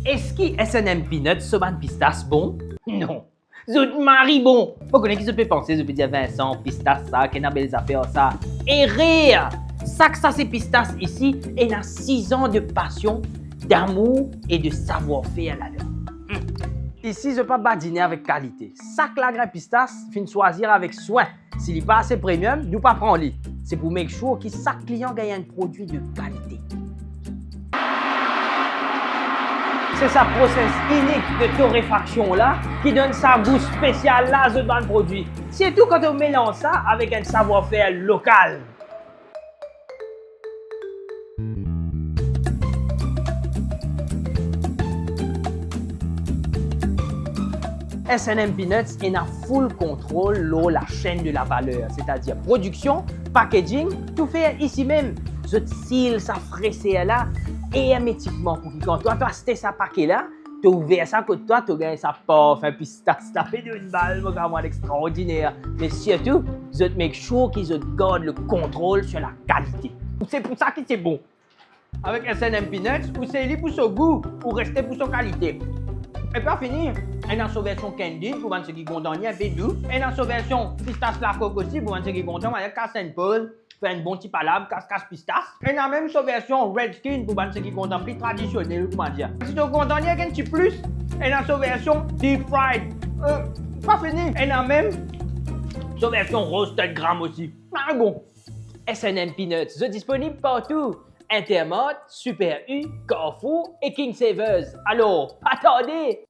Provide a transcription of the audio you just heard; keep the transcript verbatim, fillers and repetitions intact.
Eski S and M Peanuts so bann pistas bon? Non. Zot mari bon. Mo kone ki zot pe panse, zot pe dir, "Vincent, pistas sa, ki ena bel zafer sa." Erer! Sak sase pistas isi ena sizan de pasion, damour e de savwar-fer ladan. Hmm. Isi, zot pa badine avek kalite. Sak lagrin pistas finn swazir avek swin. Si li pa ase premium, nou pa pran li. Se pou make sure ki sak klian gagn enn prodwi de kalite. Se sa proses inik de torefaksion la ki donn sa gou spesial la zot bann prodwi. Sirtou kan to melanz sa avek enn savwar-fer lokal. S and M Peanuts ena full kontrol lor lasenn de lavaler, setadir prodiksion, packaging, tou fer isi mem. Zot seal sa freser la ermetikman pou ki kan twa, twa aste sa pake la, to ouver sa kot twa, to gagn sa parfin pistas la, pe donn bal, mo kamarad, extraordiner. Me sirtou, zot make sure ki zot gard le kontrol sur la kalite. Se pou sa ki se bon. Avek S and M Peanuts, ou sey li pou so gou, ou reste pou so kalite. E pa fini, ena so version candied pou bann seki kontan li inpe dou. Ena so version pistas lakok osi pou bann seki kontan, manier kas enn poz, fer enn bon ti palav, kas kas pistas. Ena mem so version red skin pou bann seki kontan pli tradisionel, koumadir. Si to kontan li ek enn ti plis, ena so version deep fried. Eh, pa fini, ena mem so version roasted graham osi. Ah bon. S and M Peanuts, zot disponib partou. Intermart, Super U, Carrefour e King Savers. Alor, pa tarde!